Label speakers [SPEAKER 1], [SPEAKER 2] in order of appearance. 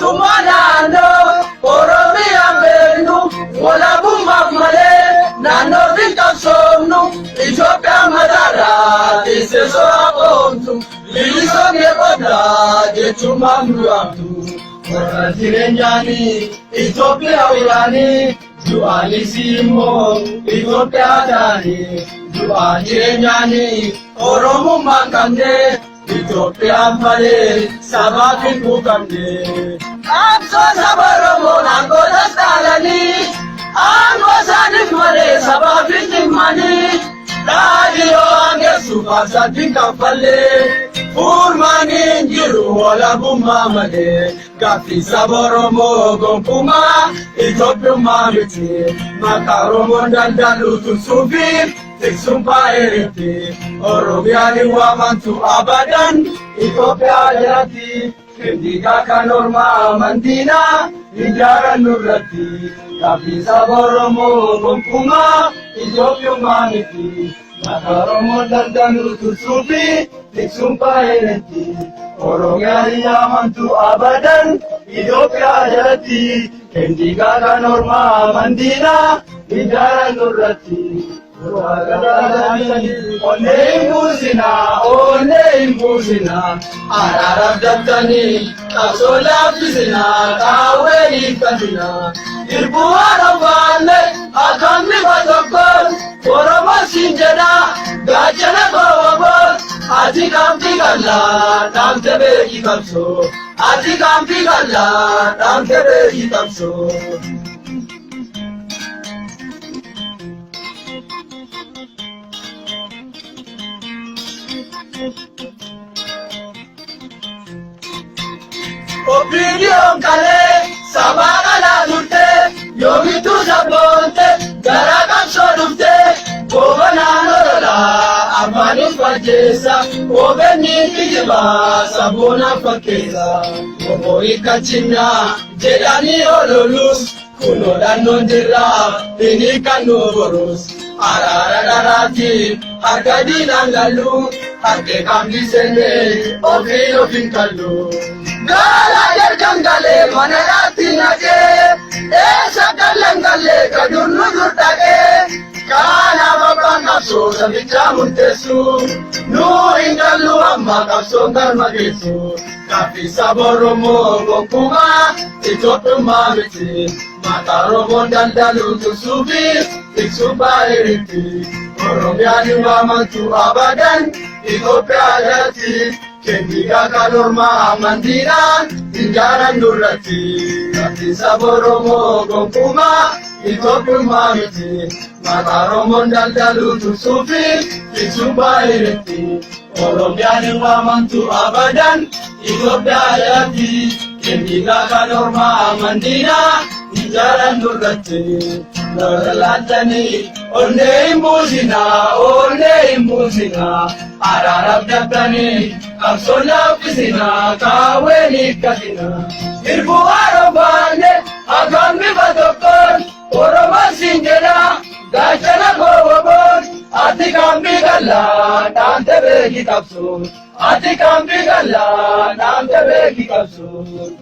[SPEAKER 1] Mootummaa naannoo Oromiyaan beeknu walabummaaf malee naannoof hin qabsoomnu. Itoophiyaan mataarraa teessee soraa qoomtu bilisoomne qonnaa jechuun maaf nu yaamtu. Warra jireenyaanii Itoophiyaa wiraanii du'aanis immoo Itoophiyaa ta'anii du'aa jireenyaanii Oromummaan qabnee Itoophiyaan malee sabaaf hin quuqamne. Qabsoo saba Oromoo aangootas dhaalanii aangoo isaaniif malee sabaaf hin dhimmanii raadiyoo aangessuuf aarsaatti hin kaffallee furmaanni hin jiru walabummaa malee gaaffii saba Oromoo gonkumaa Itoophiyummaa miti maqaa Oromoon daldalu tursuufi tiksuun baay'eetti Oromiyaan hin waamamtu abadan Itoophiyaa jalatti Kendiigaa kan ormaa mandiinaa ijaaran nurratti gaaffii saba Oromoo gonkumaa Itoophiyummaa miti maqaa Oromoon daldalu tursuufi tiksuun baay'eetti Oromiyaan hin waamamtu abadan Itoophiyaa jalatti Kendiigaa kan ormaa mandiinaa ijaaran nurratti. Onnee hin buusinaa, onnee hin buusinaa, araaraaf daftanii qabsoo laaffisinaa, qaawwee hiikkatinaa. Irbuu waan ofaanne akkam bifa tokkoon Oromoo siin jedhaa gaachana koo ati qaamti qal'aa dhaamte beeki qabsoo ati qaamti qal'aa dhaamte beeki qabsoo. Opinion kalee sabaa qalaa turte yoomittuu sabboonte garaa qabsoo dhufte goobanaan ololaa afaanis fajeessa OBN kijibaa saboonaaf fakkeessa obbo hiikkachinnaa jedhanii ololus kunoo dhannoon jirraa hin hiikkannu borus araara dharaati harka diinaan lallu harkee qaamni seennee ofiin ofiin kallu. Gaala jarkan galee mana dhaatti naqee eessa gallan galee ka dur nu dur dhaqee kanaaf abbaan qabsoo sabichaa murteessu nu hin gallu amma qabsoon galma geessu. Gaaffii saba Oromoo gonkumaa Itoophiyummaa miti maqaa Oromoon daldalu tursuufi tiksuun baay'eetti Oromiyaan hin waamamtu abadan Itoophiyaa jalatti kendiigaa kan ormaa amantiidhaan ijaaran nurratti Gaaffii saba Oromoo gonkumaa Itoophiyummaa miti maqaa Oromoon daldalu tursuufi tiksuun baay'eetti Oromiyaan hin waamamtu abadan Itoophiyaa jalatti kendiigaa kan ormaa amantiidhaan ijaaran nurratti lola laaltanii onnee hin buusinaa onnee hin buusinaa araaraaf daftanii qabsoo laaffisinaa qaawwee hiikkatinaa irbuu haaroo baanne akkam bifa tokkoon Oromoon siin jedhaa gaachana koo woboon ati kaambii qal'aa dhaamte beeki qabsoon ati kaambii qal'aa dhaamte beeki qabsoon.